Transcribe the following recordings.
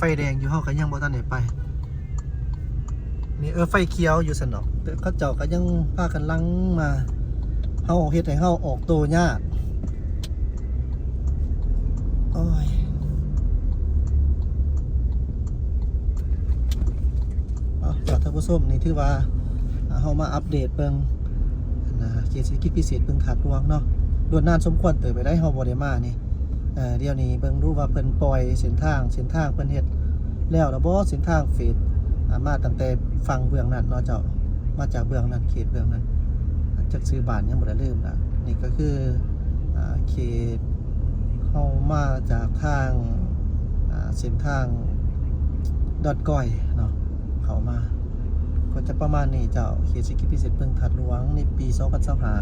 ໄຟແດງຢູ່ ເຮົາກໍຍັງບໍ່ທັນໄດ້ໄປ. ນີ້ ເອີ ໄຟຂຽວຢູ່ຊັ້ນດອກ ເຂົາເຈົ້າກໍຍັງພາກັນຫຼັ່ງມາ ເຮົາເຮັດໃຫ້ເຮົາອອກໂຕຍາກ. ໂອ້ຍ ເອົາ ເຈົ້າ ທ່ານຜູ້ຊົມ ນີ້ຖືວ່າ ອ່າ ເຮົາມາອັບເດດເບິ່ງ ອັນນ່າ ເຂດເສດຖະກິດພິເສດບຶງທາດຫຼວງເນາະ. ດົນນານສົມຄວນເຕີບໄປໄດ໋ ເຮົາບໍ່ໄດ້ມານີ້. ເອີ ດຽວນີ້ເບິ່ງດູວ່າເພິ່ນປ່ອຍເສັ້ນທາງ ເສັ້ນທາງເພິ່ນເຮັດແລ້ວລະບໍ່? ເສັ້ນທາງເຟດ ອ່າ ມາຕັ້ງແຕ່ຝັ່ງເບື້ອງນັ້ນເນາະເຈົ້າ ມາຈາກເບື້ອງນັ້ນ ເຂດເບື້ອງນັ້ນ ຈັກຊື່ບ້ານຫຍັງບໍ່ໄດ້ ລືມລະ. ນີ້ກໍຄື ອ່າ ເຂດເຮົາມາຈາກທາງ ອ່າ ເສັ້ນທາງດອນກ້ອຍເນາະ ເຂົ້າມາ ກໍຈະປະມານນີ້ເຈົ້າ. ເຂດເສດຖະກິດພິເສດບຶງທາດຫຼວງໃນປີສອງພັນຊາວຫ້າ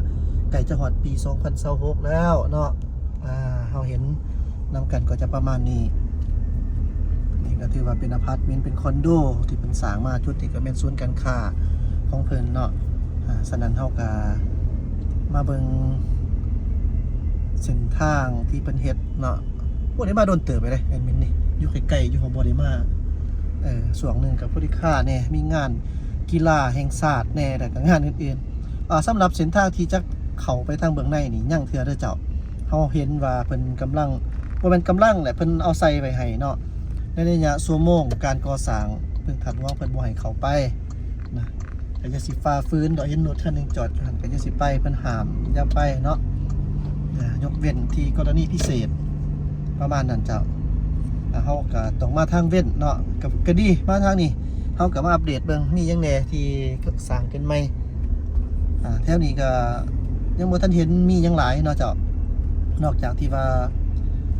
ໃກ້ຈະຮອດປີສອງພັນຊາວຫົກແລ້ວເນາະ. ອ່າ ເຮົາເຫັນນຳກັນກໍຈະປະມານນີ້. ນີ້ກໍຖືວ່າເປັນອາພາດເມັນ ເປັນຄອນໂດທີ່ເພິ່ນສ້າງມາ. ຈຸດນີ້ກໍແມ່ນສູນການຄ້າຂອງເພິ່ນເນາະ. ອ່າ ສະນັ້ນເຮົາກໍມາເບິ່ງເສັ້ນທາງທີ່ເພິ່ນເຮັດເນາະ. ໂອ້ ໄດ້ມາດົນເຕີບໄປເດ້ ແອດມິນນີ້ ຢູ່ໃກ້ໆຢູ່ ເຮົາບໍ່ໄດ້ມາ. ເອີ ຊ່ວງໜຶ່ງກໍພໍດີຄ່າແດ່ ມີງານ ກິລາແຫ່ງຊາດແດ່ ແລ້ວກໍງານອື່ນໆ. ອ່າ ສຳລັບເສັ້ນທາງທີ່ຈະເຂົ້າໄປທາງເບື້ອງໃນນີ້ຍັງເທື່ອເດີເຈົ້າ. ເຮົາເຫັນວ່າເພິ່ນກຳລັງ ບໍ່ແມ່ນກຳລັງແຫຼະ ເພິ່ນເອົາໃສ່ໄວ້ໃຫ້ເນາະ ໃນໄລຍະຊົ່ວໂມງການກໍ່ສ້າງບຶງທາດຫຼວງ ເພິ່ນບໍ່ໃຫ້ເຂົ້າໄປນະ. ກໍຢ່າຊິຝ່າຝືນດອກ ເຫັນລົດຄັນໜຶ່ງຈອດຢູ່ຫັ້ນ ກໍຢ່າຊິໄປ ເພິ່ນຫ້າມຢ່າໄປເນາະ. ອ່າ ຍົກເວັ້ນທີ່ກໍລະນີພິເສດ ປະມານນັ້ນເຈົ້າ. ອ່າ ເຮົາກໍຕ້ອງມາທາງເວັນເນາະ ກໍ ກໍດີ ມາທາງນີ້ ເຮົາກໍມາອັບເດດເບິ່ງ ມີຫຍັງແດ່ທີ່ສ້າງຂຶ້ນໃໝ່. ອ່າ ແຖວນີ້ກໍຍັງບໍ່ທັນເຫັນມີຫຍັງຫຼາຍເນາະເຈົ້າ ນອກຈາກທີ່ວ່າ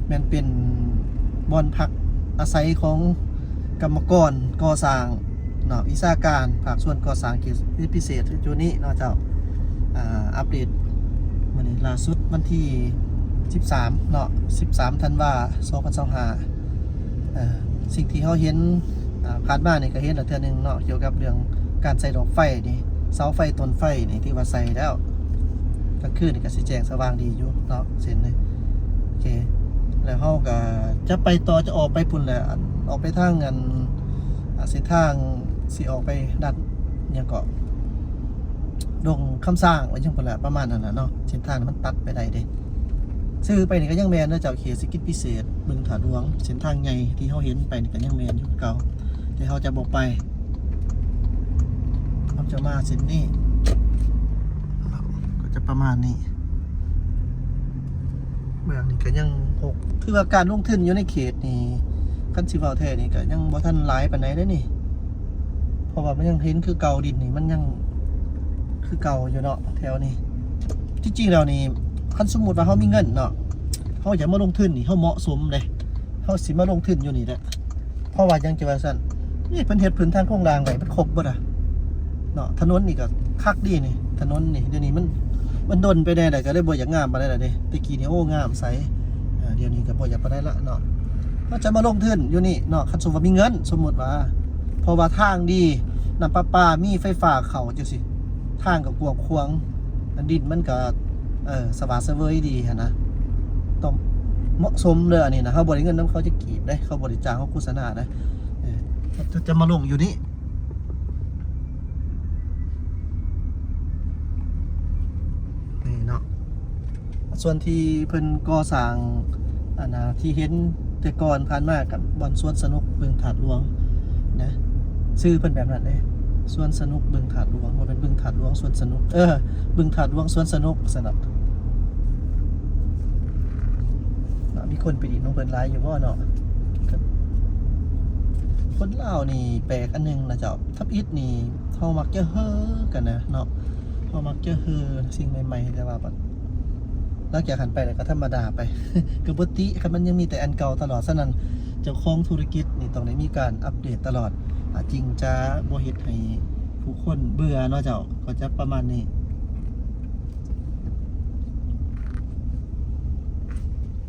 ແມ່ນເປັນບ່ອນພັກອາໄສຂອງກຳມະກອນກໍ່ສ້າງເນາະ ວິຊາການ ພາກສ່ວນກໍ່ສ້າງເຂດເສດຖະກິດພິເສດຈຸດນີ້ເນາະເຈົ້າ. ອ່າ ອັບເດດມື້ນີ້ລ່າສຸດວັນທີສິບສາມເນາະ ສິບສາມທັນວາ ສອງພັນຊາວຫ້າ. ເອີ ສິ່ງທີ່ເຮົາເຫັນ ອ່າ ຜ່ານມານີ້ກໍເຫັນແລ້ວເທື່ອໜຶ່ງເນາະ ກ່ຽວກັບເລື່ອງການໃສ່ດອກໄຟນີ້ ເສົາໄຟ ຕົ້ນໄຟນີ້ ຖືວ່າໃສ່ແລ້ວ ກາງຄືນນີ້ກໍຊິແຈ້ງສະຫວ່າງດີຢູ່ເນາະ ເສັ້ນນີ້. ໂອເຄ ແລ້ວເຮົາກໍຈະໄປຕໍ່ ຈະອອກໄປພຸ້ນແຫຼະ ອັນ ອອກໄປທາງ ອັນ ອ່າ ເສັ້ນທາງຊິອອກໄປດັດ ຫຍັງເກາະ ດົງຄຳຊ້າງ ວ່າຫຍັງພຸ້ນແຫຼະ ປະມານນັ້ນນະເນາະ. ເສັ້ນທາງມັນຕັດໄປໄດ້ເດ້. ຊື່ໄປນີ້ກໍຍັງແມ່ນເດີເຈົ້າ ເຂດເສດຖະກິດພິເສດບຶງທາດຫຼວງ ເສັ້ນທາງໃຫຍ່ທີ່ເຮົາເຫັນໄປນີ້ກໍຍັງແມ່ນຢູ່ຄືເກົ່າ ແຕ່ເຮົາຈະບໍ່ໄປ ເຮົາຈະມາເສັ້ນນີ້ ກໍຈະປະມານນີ້. ເບື້ອງນີ້ກໍຍັງຮົກ ຖືວ່າການລົງທຶນຢູ່ໃນເຂດນີ້ ຄັນຊິເວົ້າແທ້ນີ້ກໍຍັງບໍ່ທັນຫຼາຍປານໃດເດ້ນີ້ ເພາະວ່າມັນຍັງເຫັນຄືເກົ່າ ດິນນີ້ມັນຍັງຄືເກົ່າຢູ່ເນາະ ແຖວນີ້. ທີ່ຈິງແລ້ວນີ້ ຄັນສົມມຸດວ່າເຮົາມີເງິນເນາະ ເຮົາຢາກມາລົງທຶນນີ້ ເຮົາເໝາະສົມເດ້ ເຮົາຊິມາລົງທຶນຢູ່ນີ້ແຫຼະ. ເພາະວ່າຫຍັງຈະວ່າຊັ້ນ ນີ້ເພິ່ນເຮັດພື້ນຖານໂຄງລ່າງໄວ້ ມັນຄົບເບິດອະເນາະ. ຖະໜົນນີ້ກໍຄັກດີນີ້ ຖະໜົນນີ້ ດຽວນີ້ມັນ ມັນດົນໄປແດ່ ແລ້ວກໍເລີຍບໍ່ຢາກງາມປານໃດແລ້ວເດ້. ແຕ່ກີ້ນີ້ ໂອ້ ງາມໃສ ອ່າ ດຽວນີ້ກໍບໍ່ຢາກປານໃດລະເນາະ. ເຮົາຈະມາລົງທຶນຢູ່ນີ້ເນາະ ຄັນສົມມຸດວ່າມີເງິນ ສົມມຸດວ່າ ເພາະວ່າທາງດີ ນ້ຳປະປາມີ ໄຟຟ້າເຂົ້າຈັ່ງຊີ້ ທາງກໍກວ້າງຂວາງ ດິນມັນກໍ ເອີ ສະຫວາດສະເຫວີຍດີຫັ້ນນະ ຕ້ອງເໝາະສົມເດີ. ອັນນີ້ນະ ເຮົາບໍ່ໄດ້ເງິນນຳເຂົາຈັກກີບເດ້ ເຂົາບໍ່ໄດ້ຈ້າງເຮົາໂຄສະນາເດ້. ເອີ ຈະ ຈະມາລົງຢູ່ນີ້ ນີ້ເນາະ ສ່ວນທີ່ເພິ່ນກໍ່ສ້າງ ອັນນ່າ ທີ່ເຫັນແຕ່ກ່ອນຜ່ານມາກັບບ່ອນສວນສະໜຸກບຶງທາດຫຼວງນະ ຊື່ເພິ່ນແບບນັ້ນເດ້ ສວນສະໜຸກບຶງທາດຫຼວງ ບໍ່ແມ່ນບຶງທາດຫຼວງສວນສະໜຸກ ເອີ ບຶງທາດຫຼວງສວນສະໜຸກຊັ້ນເນາະ. ມີຄົນໄປຫຼິ້ນຂອງເພິ່ນຫຼາຍຢູ່ບໍ່ເນາະ? ຄົນລາວນີ້ແປກອັນໜຶ່ງນະເຈົ້າ ທຳອິດນີ້ເຮົາມັກຈະເຮີກັນນະເນາະ ເຮົາມັກຈະເຮີສິ່ງໃໝ່ໆ ແຕ່ວ່າບັດ ຫຼັງຈາກຫັ້ນໄປແລ້ວກໍທຳມະດາໄປ ກໍບໍ່ຕິ ຄັນມັນຍັງມີແຕ່ອັນເກົ່າຕະຫຼອດ. ສະນັ້ນ ເຈົ້າຂອງທຸລະກິດນີ້ຕ້ອງໄດ້ມີການອັບເດດຕະຫຼອດ ອາ ຈຶ່ງຈະບໍ່ເຮັດໃຫ້ຜູ້ຄົນເບື່ອເນາະເຈົ້າ ກໍຈະປະມານນີ້.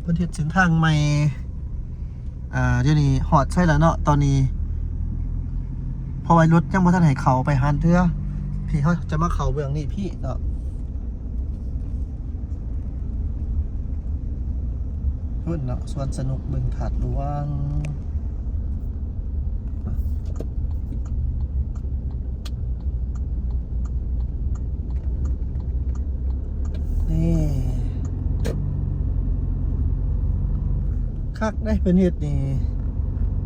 ເພິ່ນເຮັດເສັ້ນທາງໃໝ່ ອ່າ ດຽວນີ້ຮອດໃສແລ້ວເນາະ ຕອນນີ້ ເພາະວ່າລົດຍັງບໍ່ທັນໃຫ້ເຂົ້າໄປຫັ້ນເທື່ອ ພີ້ເຮົາຈະມາເຂົ້າເບື້ອງນີ້ພີ້ເນາະ ພຸ້ນເນາະ ສວນສະໜຸກບຶງທາດຫຼວງ. ຄັກເດ້ ເພິ່ນເຮັດນີ້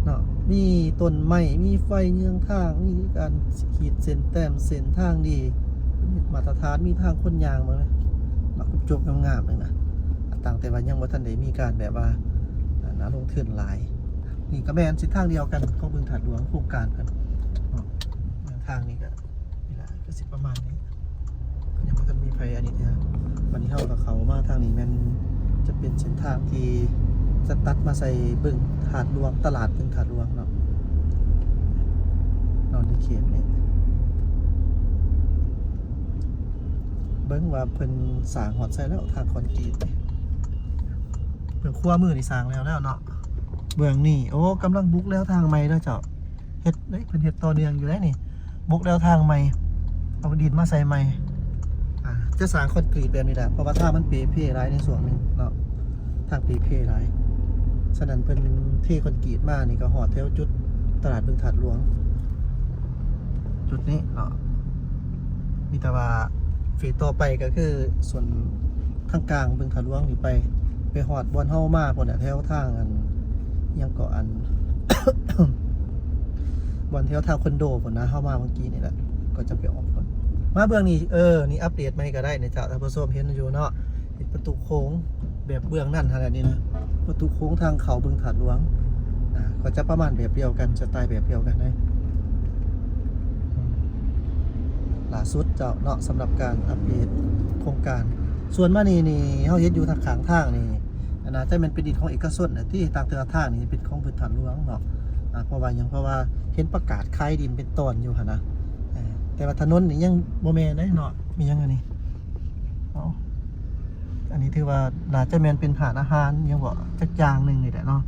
ເນາະ ມີຕົ້ນໄມ້ ມີໄຟເຍືອງທາງ ມີການຂີດເສັ້ນແຕ້ມເສັ້ນທາງດີ ເພິ່ນເຮັດມາດຕະຖານ ມີທາງຄົນຍ່າງເບິ່ງນະ ບັກຈົບໆງາມໆເລີຍນະ ຕ່າງແຕ່ວ່າຍັງບໍ່ທັນໄດ້ມີການແບບວ່າ ອັນນະ ລົງທຶນຫຼາຍ. ນີ້ກໍແມ່ນເສັ້ນທາງດຽວກັນຂອງບຶງທາດຫຼວງ ໂຄງການກັນເນາະ ທາງນີ້ກໍ ນີ້ລະ ກໍຊິປະມານນີ້ ກໍຍັງບໍ່ທັນມີໃຜອັນນີ້ເທື່ອ. ບັດນີ້ເຮົາກໍເຂົ້າມາທາງນີ້ ແມ່ນຈະເປັນເສັ້ນທາງທີ່ຈະຕັດມາໃສ່ບຶງທາດຫຼວງ ຕະຫຼາດບຶງທາດຫຼວງເນາະ ເນາະ ໃນເຂດນີ້. ເບິ່ງວ່າເພິ່ນສ້າງຮອດໃສແລ້ວ ທາງຄອນກຣີດນີ້. ເບື້ອງຂວາມືນີ້ສ້າງແລ້ວແລ້ວເນາະ. ເບື້ອງນີ້ ໂອ້ ກຳລັງບຸກແລວທາງໃໝ່ເດີເຈົ້າ. ເຮັດເດ້ ເພິ່ນເຮັດຕໍ່ເນື່ອງຢູ່ເດ້ນີ້ ບຸກແລວທາງໃໝ່ ເອົາດິນມາໃສ່ໃໝ່. ອ່າ ຈະສ້າງຄອນກຣີດແບບນີ້ແຫຼະ ເພາະວ່າທາງມັນເປເພຫຼາຍໃນຊ່ວງໜຶ່ງເນາະ ທາງເປເພຫຼາຍ. ສະນັ້ນເພິ່ນເທຄອນກຣີດມານີ້ ກໍຮອດແຖວຈຸດຕະຫຼາດບຶງທາດຫຼວງ ຈຸດນີ້ເນາະ. ມີແຕ່ວ່າເຟສຕໍ່ໄປກໍຄືສ່ວນທາງກາງບຶງທາດຫຼວງນີ້ໄປ ໄປຮອດບ່ອນເຮົາມາພຸ້ນແຫຼະ ແຖວທາງອັນ ຫຍັງເກາະ ອັນ ບ່ອນແຖວທາງຄອນໂດພຸ້ນນະ ເຮົາມາເມື່ອກີ້ນີ້ແຫຼະ ກໍຈະໄປອອກພຸ້ນ. ມາເບື້ອງນີ້ ເອີ ນີ້ອັບເດດໃໝ່ກໍໄດ້ນະເຈົ້າ ທ່ານຜູ້ຊົມເຫັນຢູ່ເນາະ ເປັນປະຕູໂຄ້ງ ແບບເບື້ອງນັ້ນຫັ້ນແຫຼະນີ້ນະ ປະຕູໂຄ້ງທາງເຂົ້າບຶງທາດຫຼວງ ອ່າ ກໍຈະປະມານແບບດຽວກັນ ສະໄຕແບບດຽວກັນເລີຍ. ອືມ ລ່າສຸດເຈົ້າເນາະ ສຳລັບການອັບເດດໂຄງການ. ສ່ວນມານີ້ນີ້ ເຮົາເຫັນຢູ່ທາງຂ້າງທາງນີ້ ອັນໜ້າຈະແມ່ນເປັນດິນຂອງເອກະຊົນນະຕິ ຕ່າງແຕ່ວ່າທາງນີ້ເປັນຂອງບຶງທາດຫຼວງເນາະ. ອ່າ ເພາະວ່າຫຍັງ? ເພາະວ່າເຫັນປະກາດຂາຍດິນເປັນຕອນຢູ່ຫັ້ນນະ. ເອີ ແຕ່ວ່າຖະໜົນນີ້ຍັງບໍ່ແມ່ນເດ້ເນາະ. ມີຫຍັງອັນນີ້? ເອົ້າ ອັນນີ້ຖືວ່າໜ້າຈະແມ່ນເປັນຮ້ານອາຫານຫຍັງບໍ່ ຈັກຢ່າງໜຶ່ງນີ້ແຫຼະເນາະ.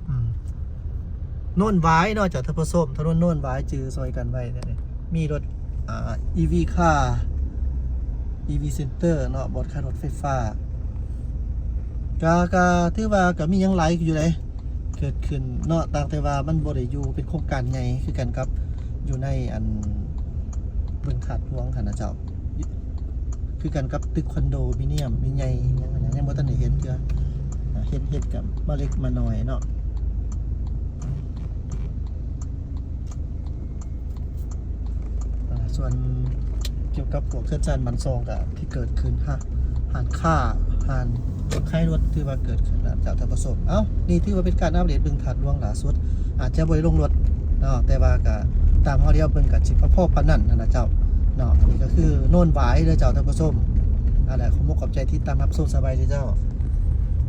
ອືມ ໂນນຫວາຍເນາະເຈົ້າທ່ານຜູ້ຊົມ ຖະໜົນໂນນຫວາຍ ຈື່ຊ່ອຍກັນໄວ້ເດີ. ມີລົດ ອ່າ ອີວີຄາ ອີວີເຊັນເຕີເນາະ ບ່ອນຂາຍລົດໄຟຟ້າ. ກະ ກະຖືວ່າກະມີຫຍັງຫຼາຍຢູ່ເດ້ ເກີດຂຶ້ນເນາະ ຕ່າງແຕ່ວ່າມັນບໍ່ໄດ້ຢູ່ເປັນໂຄງການໃຫຍ່ຄືກັນກັບຢູ່ໃນອັນບຶງທາດຫຼວງຫັ້ນນະເຈົ້າ ຄືກັນກັບຕຶກຄອນໂດມິນຽມໃຫຍ່ໆຫຍັງຫັ້ນນະ ຍັງບໍ່ທັນໄດ້ເຫັນເທື່ອ. ອ່າ ເຫັນເຮັດກັບມາເລັກມານ້ອຍເນາະ. ອ່າ ສ່ວນກ່ຽວກັບພວກເຮືອນຊານບ້ານຊ່ອງກະທີ່ເກີດຂຶ້ນ ຮ້ານຄ້າ ຮ້ານຂາຍລົດ ຖືວ່າເກີດຂຶ້ນແລ້ວເຈົ້າທ່ານຜູ້ຊົມ. ເອົ້າ ນີ້ຖືວ່າເປັນການອັບເດດບຶງທາດຫຼວງລ່າສຸດ ອາດຈະບໍ່ໄດ້ລົງລົດເນາະ ແຕ່ວ່າກະຕາມເຮົາລຽວເບິ່ງກະຊິພໍປານນັ້ນຫັ້ນນະເຈົ້າເນາະ. ນີ້ກະຄືໂນນຫວາຍເດີເຈົ້າທ່ານຜູ້ຊົມ. ອັນໃດ ຂໍຂອບໃຈທີ່ຕິດຕາມຮັບຊົມ ສະບາຍດີເຈົ້າ.